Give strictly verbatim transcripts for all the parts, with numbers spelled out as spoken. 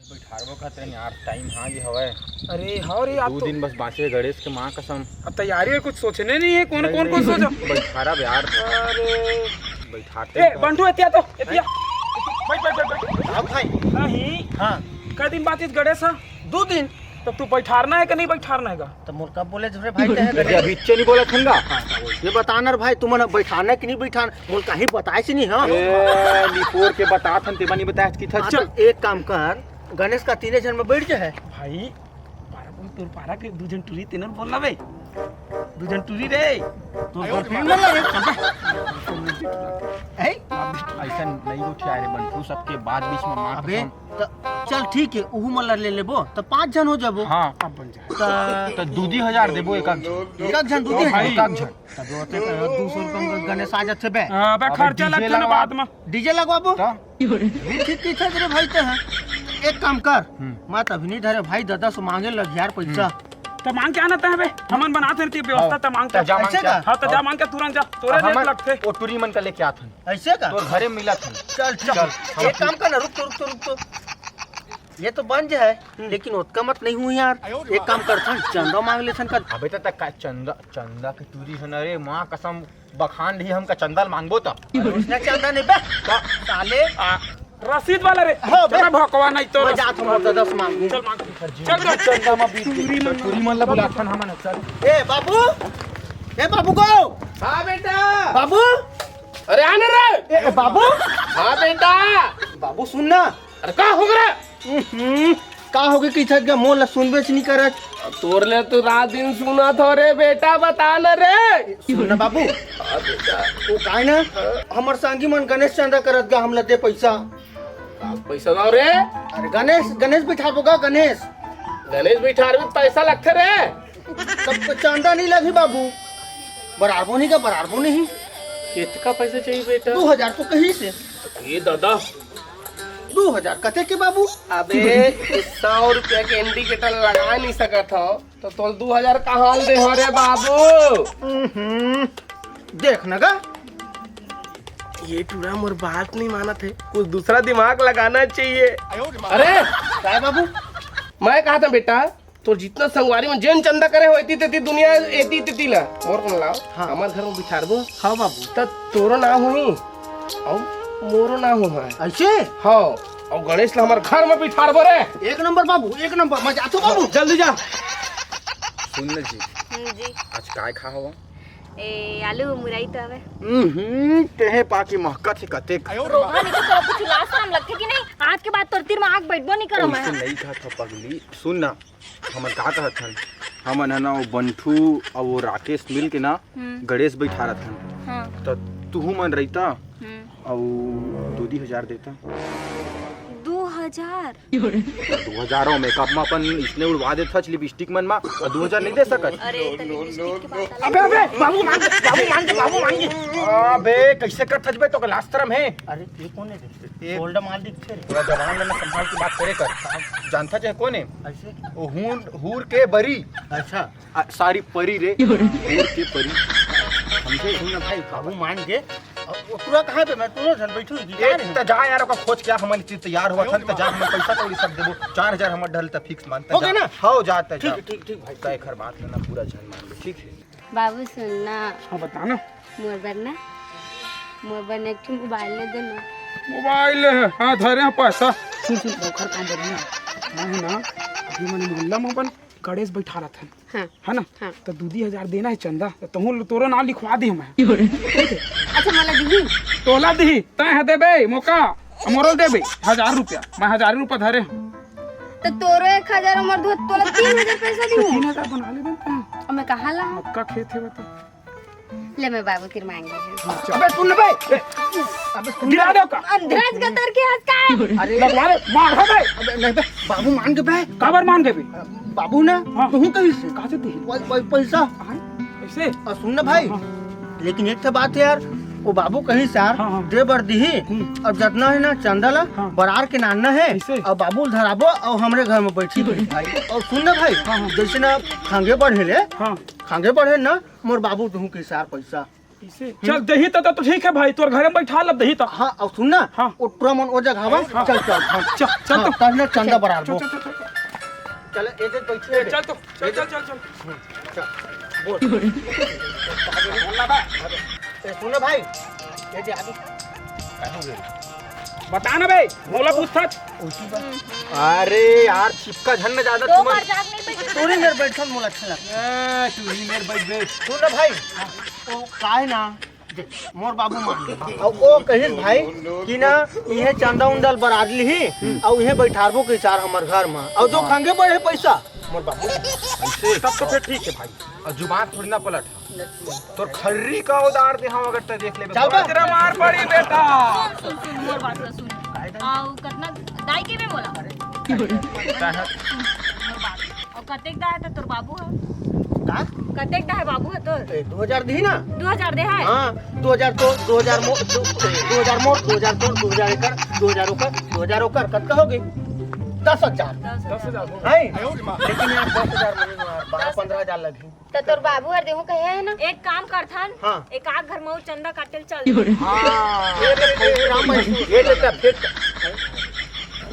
बैठारबो कहते हैं यार, टाइम हाँ ये हवय। अरे हाँ रे, आप दो तो दिन बस बाँचे गणेश के, माँ कसम। अब तैयारी है, कुछ सोचने नहीं है, कौन नहीं, कौन नहीं, कौन सोचा? बैठारब यार। अरे बैठाते ए, हैं। बंटू, एतिया तो, एतिया। बैठ, बैठ, बैठ, बैठ। हाँ भाई। नहीं। हाँ। कै दिन बाँचिस गणेश? हाँ, दो दिन। तो तू बैठारना है कि नहीं बैठारना है गा? तो मोर कब बोले रे भाई, तैं अरे अभी इच्चे नहीं बोला थन गा। ये बता ना रे भाई, तुमन बैठाना कि नहीं बैठाना? मोला कहीं बताए से नहीं, हाँ? ए, निपोर के बतात हन, तेमा नहीं बताए कि था। हाँ, चल। तो एक काम कर, गणेश का तीने झन में बैठ जाए। भाई, पारा बोल, तोर पारा के दू झन टूरी तेनर बोल ना बे। दू झन टूरी रे। तोर girlfriend मन ला रे। हैं? ऐसा नहीं उठिया रे बंटू, सबके बात बीच में मार अबे, कसम। त चल ठीक है, उहू मन ला ले लेबो, त पाँच झन हो जाबो। हाँ। अब बन जाए। त त दू दी हजार देबो एक आध झन। एक आध झन दू दी हजार? भाई। एक आध झन। तब होते तो दू सौ रुपया में गणेश आ जाथे बे। हाँ, बे, अबे खर्चा D J लगथे ना लगवा। बाद में। D J लगवाबो? त? भी ठीक, ठीक है रे भाई, ते हैं। एक काम कर, हम्म। मैं तभी नहीं धरे भाई, दादा से मांगे लग यार पैसा। हम्म। त मांग के आना तैं बे, हमन बनात हन ते व्यवस्था, हाँ, त मांग त के। जा मांग ऐसे के। का? हाँ, त जा हाँ। मांग के तुरंत जा, तोरे अब रेट हमन लगथे। ओ टूरी मन का लेके आथन। ऐसे का? तोर घरे मिलत हन। चल, चल। चल, एक काम कर ना, रुक तो, रुक तो, रुक तो। ये तो बन जाए, हम्म। लेकिन ओतका मत नहीं हुई यार। एक काम करथन, चंदा मांग लेथन का। अबे त, त का चंदा, चंदा के टूरी हन रे, माँ कसम बखान ली हमका चंदा ल मांगबो त। उसने चंदा नहीं बे। का? साले। आ, रसीद वाला रे। हाँ बे। चला भकवा नहीं तो मैं रसीद जात हूँ, वाला। दस मांगू। चल मांग। चल, चल, चंदा मा बीत टूरी मन टूरी मन ला बुलाथन हमन, चल। ए बाबू, ए बाबू गो। हाँ बेटा। बाबू। अरे आना रे। ए, ए बाबू। हाँ बेटा। बाबू सुन ना। अरे का हो गे? हम्म, का हो गे कि छत गा मोर ला सुनबेच नहीं करत। तोर ले तो रात दिन सुनत हो रे बेटा, बता ना रे। सुन ना बाबू। हाँ बेटा। वो काय ना, हमर संगी मन गणेश चंदा करत गा, हमला दे पैसा। का पैसा दाव रे? अरे गणेश, गणेश बिठारबो गा, गणेश। गणेश बिठारबे त पैसा लगथे रे। तब तो चंदा नहीं लगी बाबू, बरारबो नहीं का, बरारबो नहीं। कितका पैसा चाहिए बेटा? दो हजार तो कही से। ये दादा। दो हजार कते के बाबू? अबे, सौ रुपया के indicator लगा नहीं सकत हो, तो तोल दो हजार कहाँ ले दे हो रे बाबू? हम्म, देख न गा। ये टूरा मोर बात नहीं मानत है, कुछ दूसरा दिमाग लगाना चाहिए। अरे, काय बाबू? मैं कहा था बेटा, तोर जितना संगवारी मन जेन चंदा करे हो, एती तेती दुनिया, एती तेती ला। मोर कन लाओ। हाँ। हमर घर में बिठारबो। हाँ बाबू। त तोरो नाम होही। अउ मोरो नाम होही। ऐसे? हाँ। अउ गणेश ला हमर घर में बिठारबो रे। एक नंबर बाबू, एक नंबर। मैं जाथो बाबू। जल्दी जा। सुन ले जी। हम्म, जी। आज काय खा हवा? ए, आलू मुरई तो हवे। हम्म, तेहे पाकी महकत हे कतेक। रोहन, इसे तोला कुछ लाज शरम लगथे कि नहीं? आज के बाद तोर तीर में आग बैठबो नहीं करो मैं। ओइसे नहीं कहा था पगली। सुन ना, हमन का कहत हन, हमन है ना वो बंठू अउ वो राकेश मिल के ना हम्म। गणेश बैठारत हन। हाँ। त तुहू मन रहिता हम्म। अउ दू दी हजार देता। दो हजार? दो हजार हो मेकअप में अपन इसने उड़वा देत हच लिपस्टिक मन मा, अउ दो हजार नहीं दे सकत? अरे, त लिपस्टिक के बात अलग अबे, अबे, बाबू मान के, बाबू मान के, बाबू मान के। अबे, कैसे करत हच बे, तो लाज शरम है? अरे, ये कौन है रे? ये गोल्डा माल दिखथे रे। थोड़ा जबान लेना संभाल के बात करे कर। जानता चाहे कौन है? ऐसे? वो हूर, हूर के बरी। अच्छा। आ, सारी परी रे। हूर के परी। समझे? सुन ना भाई, बाबू मान के। अब वो टूरा कहाँ पे? मैं टूरा झन बैठू ही, ए, क्या रे? त जा यार, ओका खोज के आ, हमन चीज तैयार हुआ थन, त जा, हमन पैसा कौड़ी सब देबो। चार हजार हमर ढल त फिक्स मानता हो गया जा। ना? हो जाता ठीक, जा। ठीक, ठीक भाई। त एखर बात लेना पूरा झन मान ले, ठीक है? बाबू सुन ना। हाँ, बता ना। मोर बर ना, मोर बर ना एक ठो मोबाइल ले दे ना। मोबाइल है? हाँ, धरे हैं पैसा। सुन, सुन, ओखर काम बढ़िया। मैं है ना, अभी मने मोहल्ला में अपन गणेश बैठारत हन। हाँ। है ना? हाँ। त दू दी हजार देना है चंदा, त तहूँ तोरो नाम लिखवा दे मैं। ठीक है? अच्छा, मोला दिही? तोला दिही, तैं है देबे, मोका, मोरो देबे, हजार रुपया, मैं हजार रुपया धरे हूँ। त तोरो एक हजार, हमर दो, तोला तीन हजार पैसा दिहूँ। तीन हजार बना ले बन। अब मैं कहाँ ला? आपका खेत है बता। ले, मैं बाबू तीर मांगे हूँ। अबे सुन ना बे। अबे सुन गिरा ना। दो का? अंधराज का तर के हंस का है? अरे लगवा ले, मार है बे। अबे नहीं बे, बाबू मान के बे। काबर मान के बे? बाबू ना, हाँ। तू कहीं से? कहाँ से दी? वही, वही पैसा। हाँ, ऐसे? और सुन ना भाई, हाँ। लेकिन एक ठे बात है यार, वो बाबू कहीं से यार, हाँ, हाँ। दे बर दिही, हम्म। और जितना है ना चंदा ला, हाँ। बरार के नाना है, ऐसे? और बाबू धराबो और हमरे घर में बैठी ठीक है। बैठी भाई। और सुन ना भाई, हाँ, हाँ। जैसे ना खांगे बढ़े ले, हाँ। खांगे बढ़े ना, मोर बाबू तुहू के सार पैसा। चल, देही त, त, तो ठीक है भाई, तोर घर में बैठा लब, देही त। हाँ, अउ सुन ना, हाँ। ओ टुरा मन ओ जगह हवा, हाँ। चल, चल, हाँ। चल, चल हाँ, तो। तब ना चंदा चल, बराबर। चल, चल, चल, चल। चल, ए दे बैठिए ए, बे। चल तो, चल, चल, चल, चल। चल, बोल। ए, सुन ना भाई, ए दे आगे। बता ना बे, मोला पूछथस। अरे यार, चिपका झन ना ज्यादा दो तुमन। बार जाग नहीं बैठे। तू नहीं मेरे बैठ, सुन मोला अच्छा लगा। ए, तू ही मेरे बैठ, बैठ। सुन ना भाई, वो का है ना, देख, मोर बाबू मान ले। अउ ओ कहिस भाई कि ना, इहे चंदा उंदा ल बरार लिही, अउ इहे बैठारबो के चार हमर घर म। अउ जो खंगे बढ़े पैसा, मोर बाबू। तब तो फिर ठीक है भाई। अउ जुबान थोड़ी ना पलट। तोर खर्री का उधार दे हम, अगर तै देख लेबे। चल बे। तेरा मार पड़ी बेटा। सुन, सुन, सुन, मोर बात ला सुन। अउ कतना दाई के में बोला? मोर बात। अउ कतेक दाई है तो तोर बाबू है? का? कतेक दाई है बाबू है तोर? ए, दो हजार दी ना? दो हजार दे है? हाँ, दो हजार तो, दो हजार मो-, दो, दो हजार मोर, दो हजार तोर, दो हजार एकर, दो हजार ओकर, दो हजार ओकर, कतका हो गई? दस हजार। दस हजार। है? लेकिन यार, दस हजार में बारह पन्द्रह हजार लगही। त तोर बाबू हर देहूं कहे है ना? एक काम करथन, हाँ। एक आध घर मऊ चंदा काटे ल चल। हाँ। ये ले, ये ले, ये ले, ये ले, फिर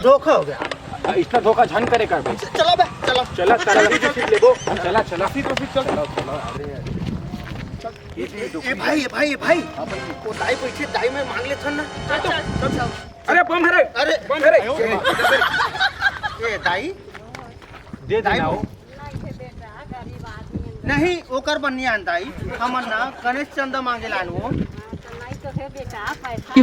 धोखा हो गया। इतना धोखा झन करे कर बे। चला बे, चला। चला, चला, सीट लेबो। चला, चला। सीट, सीट, चल। चला, चला, अरे, अरे। ये, ये, ये भाई, ये भाई, ये भाई। वो दाई बैठे, दाई में मांग लेथन ना। चल, चल, चल। अरे, बम हरे। अरे। बम हरे। ए, दाई। दे दाई देना हो। नहीं, ओकर बर नइ आन दाई, हमन ना गणेश चंदा मांगे लान वो। नहीं तो हे बेटा, पैसा। तो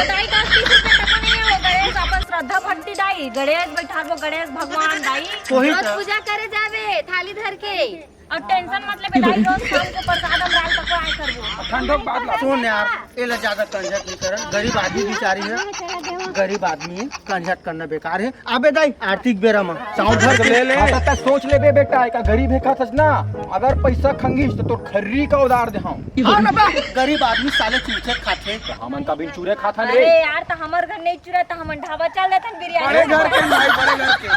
दाई, दस बीस रुपया तक नहीं है वो गणेश, अपन श्रद्धा भक्ति दाई, गणेश बैठारबो, गणेश भगवान दाई। वही व्रत तो। पूजा करे जाबे, थाली धर के। अउ tension मत लेबे दाई, रोज शाम के प्रसाद हम दाल पकवाए करबो। ठंडो के बाद ला। सुन यार, एला ज्यादा कंजक नहीं करन, गरीब आदमी बिचारी है, गरीब आदमी है, कंजक करना बेकार है। अबे दाई, आरती के बेरा म चाउर धर के ले ले। हाँ, त सोच लेबे बेटा, एका गरीब है कहथस ना, अगर पैसा खंगिस त तोर खर्री का उधार दे हम। हाँ ना बा, गरीब आदमी साले चूचे खाथे। त हमन का बिन चूरे खाथन रे। अरे यार, त हमर घर नहीं चुरा, त हमन ढाबा चल देथन बिरयानी बड़े घर के खाए। भाई, बड़े घर के।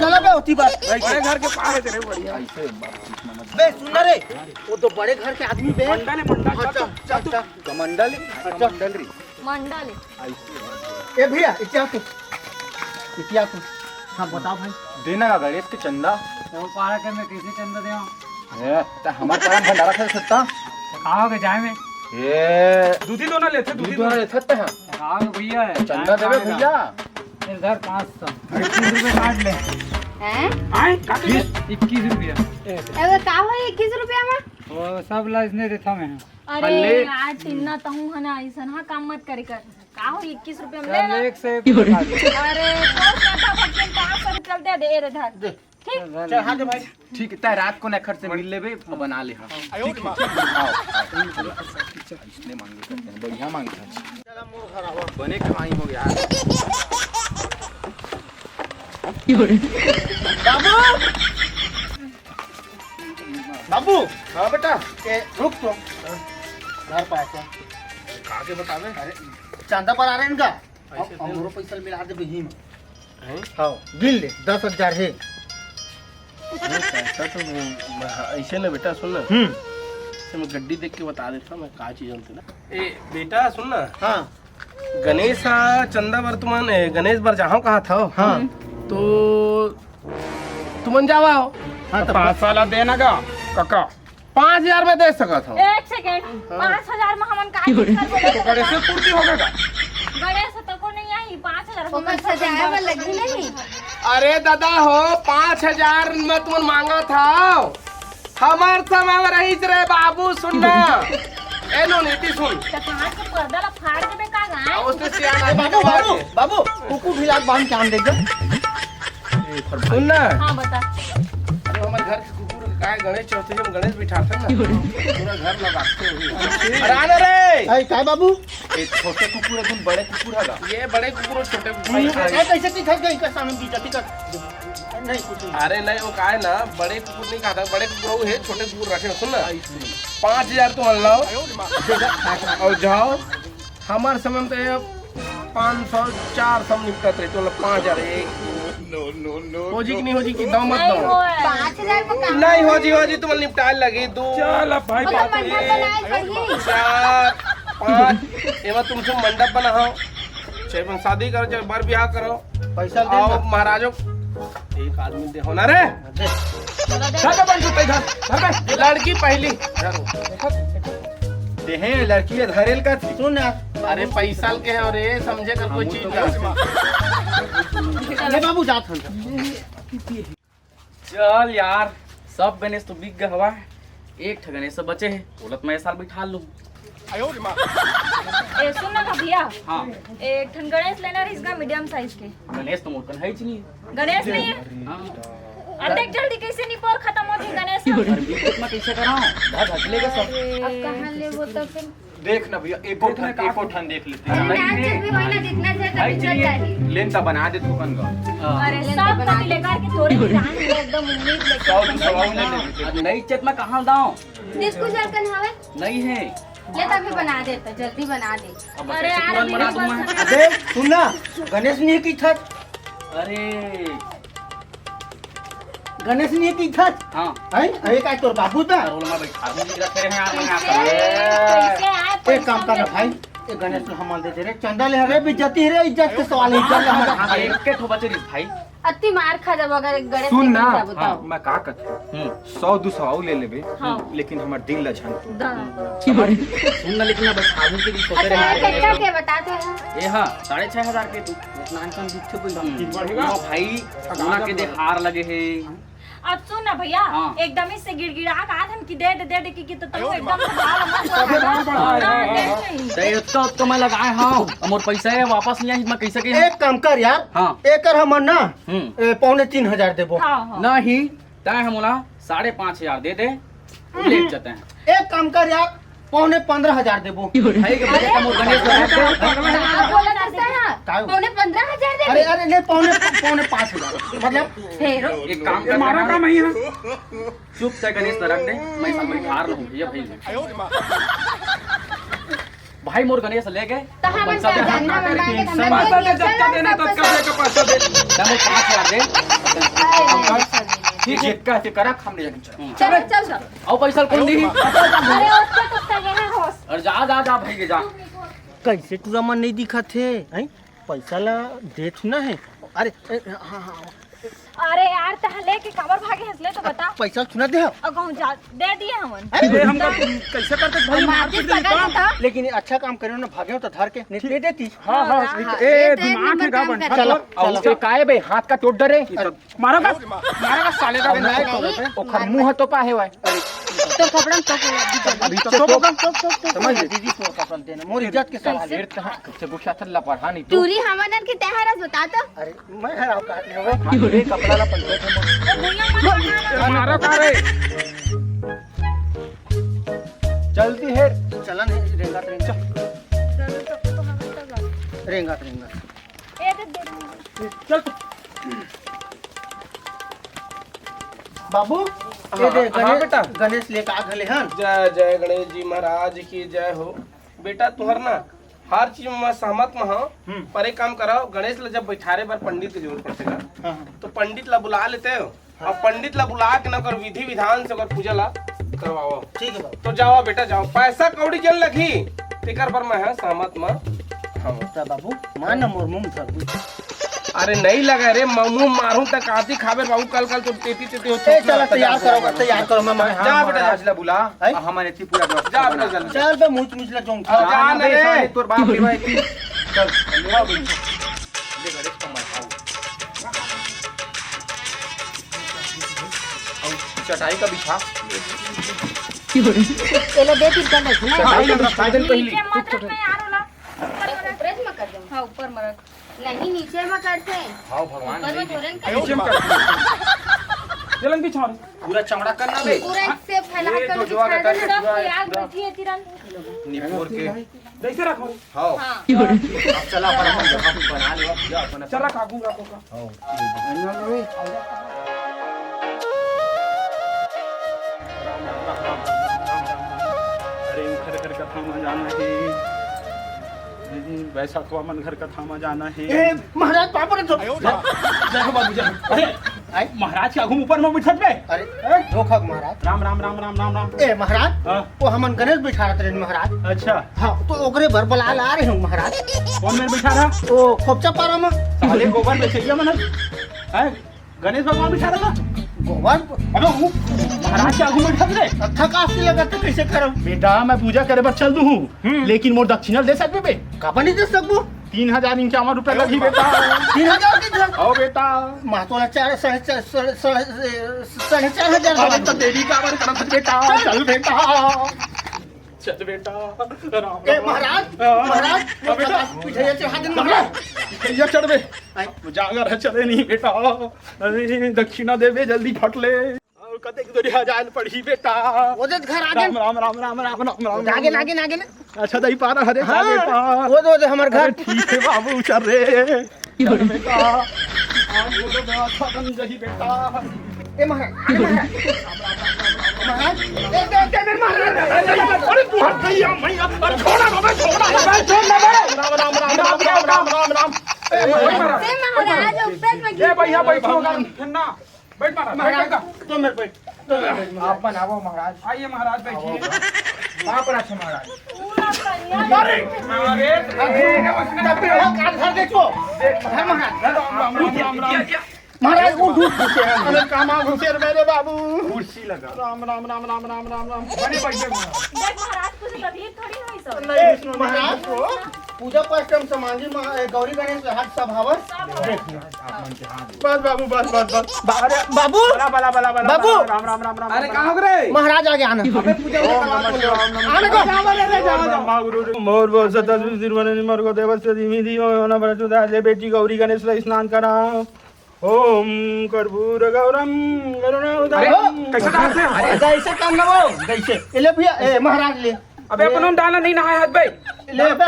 चला बे, होती बात। बड़े घर के पाए थे रे, बढ़िया। ऐसे बातचीत में मत बे, सुन ना रे, वो तो बड़े घर के आदमी बे। मंडल है, मंडल। हाँ, चल, चल, चल। कमंडल है, हाँ, चल। कमंडल रे। मंडल है। ए भैया, इतिया तू। इतिया तू। हाँ, बताओ भाई। देना का गणेश के चंदा? वो पारा के मैं कैसे चंदा देवां? ए, त हमार पारा भंडारा कर सकता? त कहाँ हो गए जाए में? ए, दूधी दोना लेथे, दूधी दूधी दोना दोना। लेथे ते हैं। त कहाँ हो गए भैया? चंदा देवे भैया। इधर पाँच सौ। इक्कीस रुपये काट ले। हैं? आए, काट ले। इक्कीस रुपया। अरे, का हो इक्कीस रुपया में? वो सब ला इसने देता मैं। अरे अरे। यार, टिन्ना, तहूँ है ना, ऐसा ना काम मत करे कर। का हो, इक्कीस रुपया में ले ना। एक से एक रुपया। अरे, तो ज्यादा भक्ति पाँच सौ रुपया दे दे रे, धर। दे। ठीक। चल, हाँ दे भाई। ठीक है, तय रात को नखर से मिल लेबे, बना ले हम। ठीक है, ठीक है। आओ, आओ। इसने मांगे करते हैं, बढ़िया मांगे हैं। बने कमाई हो गया। बाबू! बाबू! हाँ बेटा। ए, रुक तो। घर पास है। कहाँ के बतावे? अरे, चंदा पर आ रहे हैं इनका। पैसे हम, दे। हमरो पैसा मिला दे बहिन। हैं? हाँ, गिन ले, दस हजार है। अरे, पैसा तो मैं, ऐसे ना बेटा, सुन ना। हम्म। से मैं गड्डी देख के बता देता हूँ, मैं का चीज जानते ना। ए, बेटा, सुन ना। हाँ। गणेश आ, चंदा वर्तमान, ए, गणेश बर जाहव कहा था। हाँ। तो तुमन जावा हो। हाँ, तो पाँच साल देना का, काका। पाँच हजार में दे सकत हो। एक सेकंड, हाँ। पाँच हजार में हमन का चीज कर तो गणेश पूर्ति होगा का? गणेश तो को नहीं आई, पाँच हजार ओकर सजाए बर लगी नहीं। अरे दादा हो, पाँच हजार में तुमन मांगा था। हमार समय में रहीस रे बाबू, सुन ना। ए नो नीति सुन। तो कहाँ के पर्दा ला फाड़ देबे का गा? उसने सियाना ए बाबू, बाबू, बाबू, कुकुर भिलाक बांध के आन दे जा। सुन ना। हाँ, बता। अरे, हमर घर के कुकुर के काय गणेश चौथी में गणेश बिठाथे ना, पूरा घर लगाते हुए। अरे, आना रे। ए, काय बाबू? एक छोटे कुकुर है, तुम बड़े कुकुर है ना? ये बड़े कुकुर और छोटे कुकुर। ए, कैसे दिखा गई का सामने बीच दिखा? नहीं, कुछ नहीं। अरे नहीं, वो काय ना, बड़े कुकुर नहीं खाता, बड़े कुकुर वो है, छोटे कुकुर रखे, सुन ना। पाँच हजार तुम लाओ और जाओ। हमारे समय में तो ये पाँच सौ, चार सौ निपटत रहे, तो पाँच हजार, एक, दो, तीन, हो जी कि नहीं हो जी कि दम मत नहीं दो। होय। पाँच हजार को काम नहीं हो जी, हो जी, तुम निपटाए लगी। दो, चल अब भाई, मतलब बात मंडप है। बनाए पड़ी। चार, पाँच, एमा तुम सब मंडप बनाओ, चाहे तुम शादी करो, चाहे बर ब्याह करो। पैसा दे आओ ना। महाराजो, एक आदमी दे हो ना रे। दे। चल बे बंटू, तै धर, धर बे। लड़की पहली। देहे लड़की ले धरेल का थी। सुन ना। अरे पैसा के है और ये समझे कर कोई चीज ना। ले बाबू, जात हन। चल यार, सब गणेश तो बिक गए हवा, एक ठे गणेश बचे है, बोलत मैं ए साल बैठा लूं। ए, सुन ना भैया। हाँ। एक ठन गणेश लेना रहिस गा, मीडियम साइज के। गणेश तो मोर कन है ही नहीं। गणेश नहीं है? हाँ। अब देख जल्दी कैसे निपोर खत्म हो जी गणेश। और बीच में कैसे कराऊं? धर धर लेगा सब। अरे। अब कहाँ ले वो तो फिर? देख ना भैया, एको ठन, एको ठन देख लेते हैं। अरे, नाच भी वही ना, जितना से भाई कभी चल चाहिए। जाए। लेन तो बना दे थोकन गा। हाँ। अरे, लेन तो सब बना कति दे। लेकर के तोरे जान ले, एकदम उम्मीद लेके सौ दो सौ ले लेते। अब नई चेत में कहाँ दाओ? डिस्को जलकन हवे? नहीं है। ले, तभी बना दे, तो जल्दी बना दे। अब अरे बच्चे यार, तुरंत अभी बना दूंगा। बस अबे, सुन ना, गणेश नहीं की छत। अरे। गणेश नहीं की छत। हाँ। हैं? अरे, का तोर बाबू था? अरे, ओला मैं बैठा दूंगी, तेरा तेरे में आ, मैं आ। कैसे? कैसे आए एक काम पैसा कर ना ले? भाई, ये गणेश ला हमन दे दे रे, चंदा ले रे, बेइज्जती रे, इज्जत के सवाल है, इज्जत ले हमन। हाँ, एक के ठो बचे रिस भाई। अति मार खा जाबो अगर गणेश सुन लेके ना, जाबो हाँ, तो। मैं का कहत हूँ, हम्म। सौ दो सौ अउ ले लेबे, हाँ। लेकिन हमर दिल ला झन तू। दा। सुन ना, लेकिन ना बस आदमी के भी सोते अच्छा, रहना ये है। कितना के बताते हैं? ये हाँ, साढ़े छह हजार के तू। नानकन दिखे कोई हम्म। बढ़ेगा। ओ भाई, सोना के दे हार लगे है। अब सुन ना भैया, हाँ। एकदम ही से गिड़गिड़ा के आत हन कि दे दे, दे दे, कि, कि तो तुम एकदम से भाव मत तबे भाव बढ़ा, हाँ, हाँ, दे हाँ। नहीं। तो इतना तो मैं लगाए हूँ, अब मोर पैसा है, वापस नहीं आई, मैं कैसे के एक काम कर यार, हाँ। एकर हमन ना, हम्म। ए, पौने तीन हजार देबो। हाँ, हाँ। नहीं, तय हम ओला साढ़े पाँच हजार दे दे, ले जाते हैं। एक काम कर यार, पौने पन्द्रह हजार देबो। भाई के बजट का मोर गणेश बना दे। आप बोला करता है, ताऊ। पौने पन्द्रह हजार दे अरे, दे। अरे, नहीं, पौने, पौने पाँच हजार। मतलब, फेरो। एक काम कर मारो ना। काम ही है। चुप से गणेश रख दे, मैं सब बैठार रहूं, भैया, भाई। भाई मोर गणेश ले गए। तो हम पैसा दे। पैसा दे, जब का देना, तब का दे के पैसा दे। चलो, पाँच हजार दे। ठीक है, कहते करा, हम ले जाके चलो। चलो, चल, चल। आओ पैसा कौन दी? अरे, उसके कुत्ता के ना होश। अरे जा, जा, जा भाई, जा। कैसे टूरा मन नहीं दिखत हे, हैं? पैसा ला देत ना है। अरे, ए, हाँ, हाँ। अरे यार, तह लेके काबर भागे हंस ले तो बता। पैसा सुना दे हो। अगो जा, दे दिए हमन। अरे, हमका कैसे करते भाई, मार पीट देता। लेकिन ये अच्छा काम करे ना, भागे हो तो धर के नहीं दे देती। हाँ, हाँ, हाँ, ए, दिमाग में गा बन। चलो, चलो। ये काय बे, हाथ का टूट डरे। मारो का, मारो का साले का। नहीं, ओखर मुंह तो पाहे हुआ है। तो कपड़ा तो अभी तो तो, तो, तो, तो, समझ ले। दीदी को पसंद देना, मोर इज्जत के सवाल है। फिर तो हाँ, से गुस्सा थल्ला पढ़ा नहीं तू। टूरी हमनन के तहरस बता तो। अरे, मैं हराम काट ले हो। ये कपड़ा ला पंचायत में। मारो का रे। जल्दी है। चलन है, रेंगा, रेंगा। रेंगा, रेंगा। ए, दे, दे, दे। चल। बाबू, हाँ, ये दे, हाँ, गणेश, बेटा। गणेश लेके आ घले हन। जय, जय गणेश जी महाराज की जय हो। बेटा, तुहर ना हर चीज में मैं सहमत में हूँ, हम्म। पर एक काम कराओ, गणेश ला जब बैठारे बर पंडित की जरूरत पड़थे ना, हाँ, हाँ। तो पंडित ला बुला लेते हो। अब पंडित ला बुला के ना ओकर विधि विधान से ओकर पूजा ला करवाओ। ठीक है बाबू। तो जाओ बेटा, जाओ, पैसा कौड़ी जन लगही, तेकर बर मैं ह सहमत म हवं। त बाबू, मान न मोर मुंह धर दू। अरे नहीं लगा रे, म-, मुंह मारूं त काती खाबे बाबू, कल कल तो तेती तेती होत ए, चल, तैयार करो, तैयार करो, मैं, मैं, जा हाँ, बेटा, जा। महाराज ला बुला, हैं? हमन एती पूरा व्यवस्था जा बेटा, बना। चल। चल बे, मुंह मुंह ला जोंग। अब जा ना बे, रे। साले, तोर बाप रे भाई, चल, ले आओ बेटा। ले गणेश का मरहाऊ। अब चटाई का बिछा। एला दे फिर कर दे, नहीं? चटाई का बिछा दे पहली। नीचे मत रख, मैं यार ओला। ऊपर में कर दे। हाँ, ऊपर में रख। नहीं, नीचे में करते। हाँ, भगवान ऊपर में नहीं। थोड़े ना नीचे में कर। चलन बिछा। पूरा चौड़ा करना बे। पूरा एक से फैला ये कर जो जो बिछा आगे दे। करके सब पूरा यार पूरा बैठी है तिरन। निपोर के। जैसे रखो। हाँ। हाँ। अब चला, अपन, अपन जगह पे बना ले, अब जा, अपन, चला, काकू, काकू का। हाँ। अरे, उ खर खर कथा में जाना है। बैसखवा मन घर कथा म जाना हे। ए, महाराज, पाँव परत हँव। जय हो बाबू, जय हो। अरे, आय? महाराज के आगू म ऊपर म बइठत बे। अरे, धोखा के महाराज। राम, राम, राम, राम, राम, राम। ए, महाराज, हाँ। वो हमन गणेश बइठारत रहेन महाराज। अच्छा। हाँ, तो ओकरे बर बलाय ल आय रहेंव महाराज। कोन मेर बइठारहा? वो खोपचा पारा म। साले गोबर बेचइया मन। हैं? गणेश भगवान बइठारहा? गोबर? अबे वो महाराज के आगू म बइठारहा रे। अच्छा, काशी लगत हे, कइसे करँव? बेटा, मैं पूजा करे बर चल दूँ हूँ, हम्म। लेकिन मोर दक्षिणा ल दे सकबे बे? काबर नइ दे सकबो? तीन हजार इक्यावन रुपया लगही बेटा। तीन हजार के घर? हव बेटा। मैं तोला चार, साढ़े चार, साढ़े, साढ़े, साढ़े चार हजार अरे देवँव। त देरी काबर करत हस बेटा? चल बेटा। चल बेटा, राम ए, राम। महाराज, हाँ। महाराज, हाँ, बेटा। पिठइया चढ़ा दे, महाराज। पिठइया चढ़बे। आय। जांगर हे, चले नहीं बेटा। अरे, दक्षिणा देबे, जल्दी फट ले। अउ कतेक दूरिहा जाय ल पड़ही बेटा। वो दे घर आगे। राम, राम, राम, राम। आगे, आगे, आगे ना। अच्छा, दई पारा हरे का हाँ। बेटा। वो दे, वो दे, हमर घर। अरे, ठीक हे बाबू, चल रे। चल बेटा, आज वो तो व्यवस्था बन जाही बेटा। ए महाराज, ए महाराज। महाराज, ए, दे, दे, दे, महाराज। अरे तू हट गई, या मैं, अरे छोड़ा ना, मैं छोड़ा ना। राम, राम, राम। ए महाराज, ऊपर में ए भैया, बैठो, फिर ना। बैठ महाराज, महाराज, बैठ, बैठ। तो मैं बैठ, तो मैं बैठ। आप बनाओ महाराज। आइए महाराज, बैठिए। वहाँ पर अच्छा महाराज। अरे, अरे, अरे, तब फिर वो कान धर दे छो। धर महाराज, धर। राम, राम, राम, राम, राम। महाराज, वो ढूंढ घुसे हैं। अरे, कहाँ घुसे रे मेरे बाबू? कुर्सी लगा। राम, राम, राम, राम, राम, राम, राम। बने बैठे महाराज। देख महाराज, कुछ तकलीफ थोड़ी हुई सब। नहीं, ए, महाराज, पूजा पाठ के हम समांगी मा-, ए, गौरी गणेश के हाथ सब हवस। सब हवस। देख लिया। बस बाबू, बस, बस, बस। बा-, अरे बाबू। बला, बला, बला, बला, बाबू। बला, राम, राम, राम, राम, अरे, राम। कहाँ हो रे? महाराज आगे आना। अबे, पूजा ओम नमः शिवाय, ओम नमः आने को। शिवाय। जाओ रे, रे, जाओ, जाओ। ब्रह्मा गुरु, मोर बोल सदा शिव तिरुवनंत मर को देवस्य धीमहि धियो यो न प्रचोदयात्। ले बेटी गौरी गणेश ला स्नान करा। ओम कर्पूर गौरम करुणा अरे, उदरम। कैसे डालते हैं? अरे, ऐसे कर ना वो, कैसे? ए ले भैया, ए महाराज ले। अबे, अपन डाला नहीं नहाए हाथ भाई। ले बे।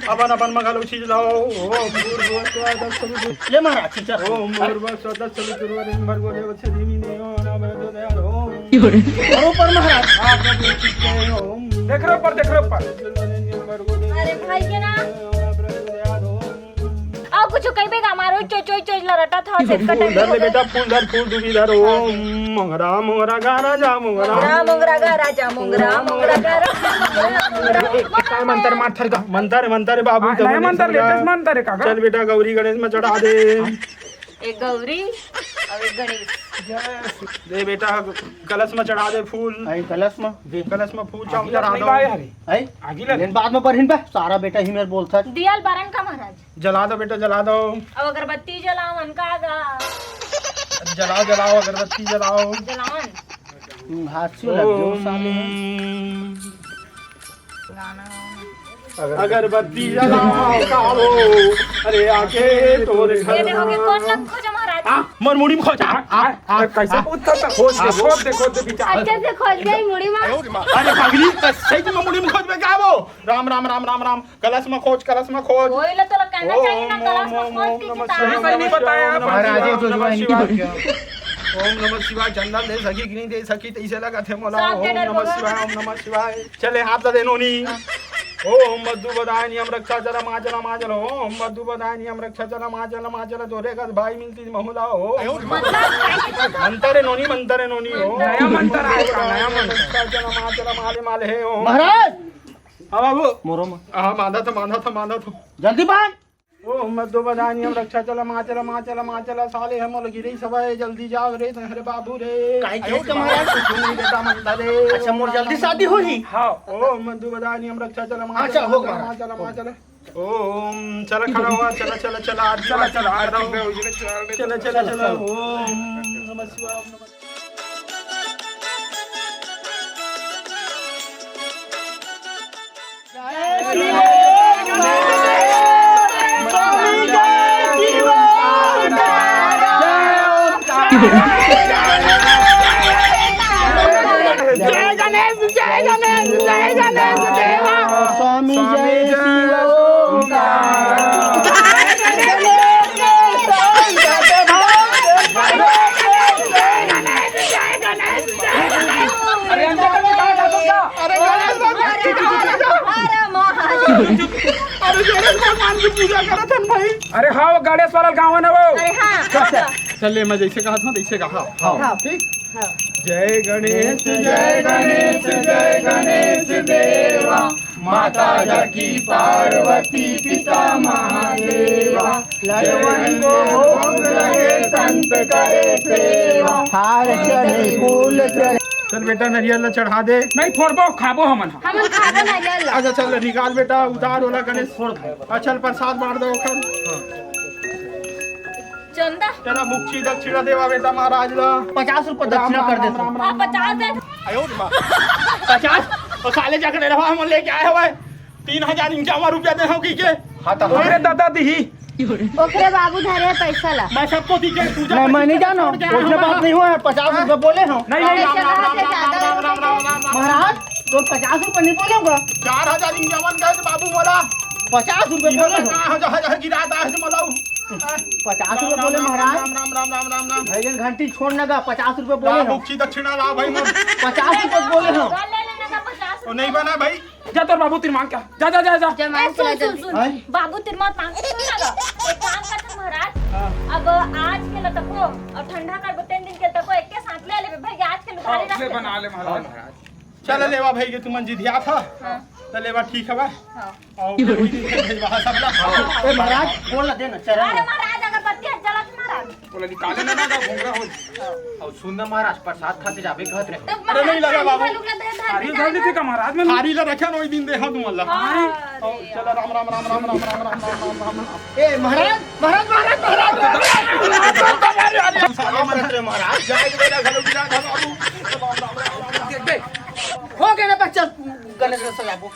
अपन, अपन मगा लो चीज लाओ। ओम भूर्भुवः स्वः तत्सवितुर्-, ले महाराज, चल। ओम भूर्भुवः स्वः तत्सवितुर्वरेण्यं भर्गो देवस्य धीमहि धियो यो नः प्रचोदयात्। ओम। और ऊपर महाराज। आप लोग चित्ते ओम। देख रहे ऊपर, देख रहे ऊपर। भर्गो देवस्य अरे भाई के ना। धीमहि धियो यो नः प्रचोदयात्। ओम। अउ कुछु कहिबे गा, मारो चोच, चोच, चोच लरटत हव, से फूल कटत धर ले हव। बेटा, फूल धर, फूल दुभी धर। ओम मोंगरा, मोंगरा गा राजा, मोंगरा। मोंगरा, मोंगरा गा राजा, मोंगरा, मोंगरा गा राजा, मोंगरा। ए, ए, का मंतर मार थर का? मंतर, मंतर बाबू, हाँ, नया मंतर, latest मंतर हे का? चल बेटा, गौरी गणेश में चढ़ा दे। ए गौरी, अउ ए गणेश। दे बेटा, कलश में चढ़ा दे फूल। आई कलश में, दे। कलश में फूल आगी चावल चढ़ा लग दो। नहीं पाए हरे। आई? आगी लग। लेन बाद में बरहिन बे, सारा बेटा ही मेर बोलता। दिया ल बरन का महाराज? जला दो बेटा, जला दो। अब अगरबत्ती जलावन का गा? जलाओ, जलाओ, अगरबत्ती जलाओ। जलावन। हम्म, हाथ से लग गयो साले। ओम। अगरबत्ती जलाओ कालो, अरे आके तोर ये घर देखो कि कौन मा। लग खोजा महाराज? आ, मोर मुड़ी में खोज, आ, आ, आ, कैसे आ। पूछता था? खोज दे, खोज दे, खोज दे, बेटा। अच्छे से खोज गई मुड़ी में। अरे पगली, सही में मुड़ी में खोजबे का वो? राम, राम, राम, राम, राम। कलश में खोज, कलश में खोज। वही ला तो कहना चाहिए ना, ओम, कलश में ओम, खोज ओम के नमः किताब। शिवाय, सही नहीं बताया। ओम नमः महाराज, शिवाय, ये ओम नमः सोचवाइन की शिवाय। बात क्या? ओम नमः शिवाय, चंदा दे सकी कि नहीं दे सकी, तैसे लगा थे मोला। सब ओम जगह नमः बोलो। शिवाय, ओम नमः शिवाय। चले हाथ ला दे नोनी। हाँ। ओम मद्दु बदाय नियम रक्षा चल मा चल मा चल। ओम मद्दु बदाय नियम रक्षा चल मा चल मा चल। तोरे का भाई मिलती महुला हो। मतलब, मंतर हे नोनी, मंतर हे नोनी। ओम नया मंतर आए का, नया मंतर। रक्षा चल मा चल माले माले हे। ओम। महाराज! हाँ बाबू। मोरो मा। हाँ, बांधा था, बांधा था, बांधा था। जल्दी बांध। ओम मद्दु बदाय नियम रक्षा चल मा चल मा चल मा चल। साले हम लोग गिरे सब है, जल्दी जाओ रे, अरे बाबू रे। काहे खेत के महाराज? कुछ नहीं बेटा, मंतर हे। अच्छा, मोर जल्दी शादी होही। हाँ, ओम मद्दु बदाय नियम रक्षा चल मा हाँ, चल चल, हो मा चल महाराज। मा चल मा चल। ओम, चला खड़ा हुआ, चला, चला, चला, आज चला, चला, आज खड़ा हो। चला, चला, चला, ओम नमः शिवाय, ओम नमः जय गणेश, जय गणेश, जय गणेश देवा। स्वामी जय शिव ओंकार। अरे गणेश बाबा, अरे गणेश बाबा, अरे गणेश बाबा। अरे महादेव। अरे हाँ, वो गणेश वाला गाँव है ना वो। अरे हाँ। चल, चल, ले, मैं जैसे कहा था, वैसे कहा। हाँ, हाँ। ठीक। हाँ। जय गणेश, जय गणेश, जय गणेश देवा, माता जाकी पार्वती पिता महादेवा, लक्ष्मण को भोग लगे संत करे सेवा। हार चढ़े फूल चढ़े। चल बेटा, नरियल ला चढ़ा दे। नहीं फोड़बो, खाबो हमन ह। हमन खाबो नरियल ला। अच्छा चल, निकाल बेटा, उतार ओला गणेश। फोड़ भाई। अच्छा, चल, प्रसाद बांट दो ओखर। चंदा। चला, मुक्ति दक्षिणा देवा बेटा महाराज ला। पचास रुपये राम, दक्षिणा राम, कर दे राम, तू। राम, राम, हाँ, पचास दे। आयो रे माँ। पचास? और साले जाके नहीं रहा, हम लेके आए हुए। तीन हजार इक्यावन रुपया दे हो की के? हाँ, तो अरे दादा दिही। ओकरे बाबू धरे पैसा ला। मैं सबको दी के पूजा नहीं, मैं नहीं जानो। छोड़ के आया उसने हूँ। बात नहीं हुआ है, पचास रुपये बोले हो। नहीं, नहीं, पैसा राम, राम, राम, राम, राम, राम, राम, राम, राम। महाराज, तो पचास रुपये नहीं बोले होगा। चार हजार इक्यावन गए थे बाबू बोला। पचास रुपये बोले हो। कहाँ हो, जहाँ, जहाँ गिरा था, ऐसे बोला हूँ। पचास रुपये बोले महाराज। राम, राम, राम, राम, राम, राम। भैया घंटी छोड़ ना गा, पचास रुपये बोले हो। मुक्ति दक्षिणा ला भाई, मैं पचास रुपये बोले हो। ले लेना का पचास वो नहीं बना भाई। जा तोर बाबू तीर मांग के आ। जा, जा, जा, जा। जमाई ए, सुन, चला सुन, जल्दी। सुन। हाँ? बाबू तीर मांग के सुन ना गा। एक काम कर महाराज, हाँ। अब आज के ल तको और ठंडा कर तीन दिन के तको एक के साथ ले लेबे भाई, आज के ल उधारी हाँ, रख ले ले। बना ले महाराज। चल लेवा भाई के तुमन जिधिया था। हाँ। चल लेवा ठीक हवा। हाँ। और फिर वही दिन भेजवा सब ला। ए महाराज, बोल ना, दे ना, चला अरे ना। महाराज, अगरबत्ती जलत महाराज। बोला निकाले ना ना घुंघरा हो। और सुन ना महाराज, प्रसाद खाते जाबे कहत रहे। तो अरे नहीं लगा बाबू। थारी उधर नहीं थी का महाराज में? थारी ला रखे ना वही दिन दे हाँ तुम अल्लाह। हाँ, और अरे चला राम राम राम राम। ए महाराज, महाराज, महाराज, महाराज। साले मरत रहे महाराज, जाए के बेटा घलो गिरा घलो बाबू। देख बे, हो गया ना बच्चा, गणेश का सजाबो।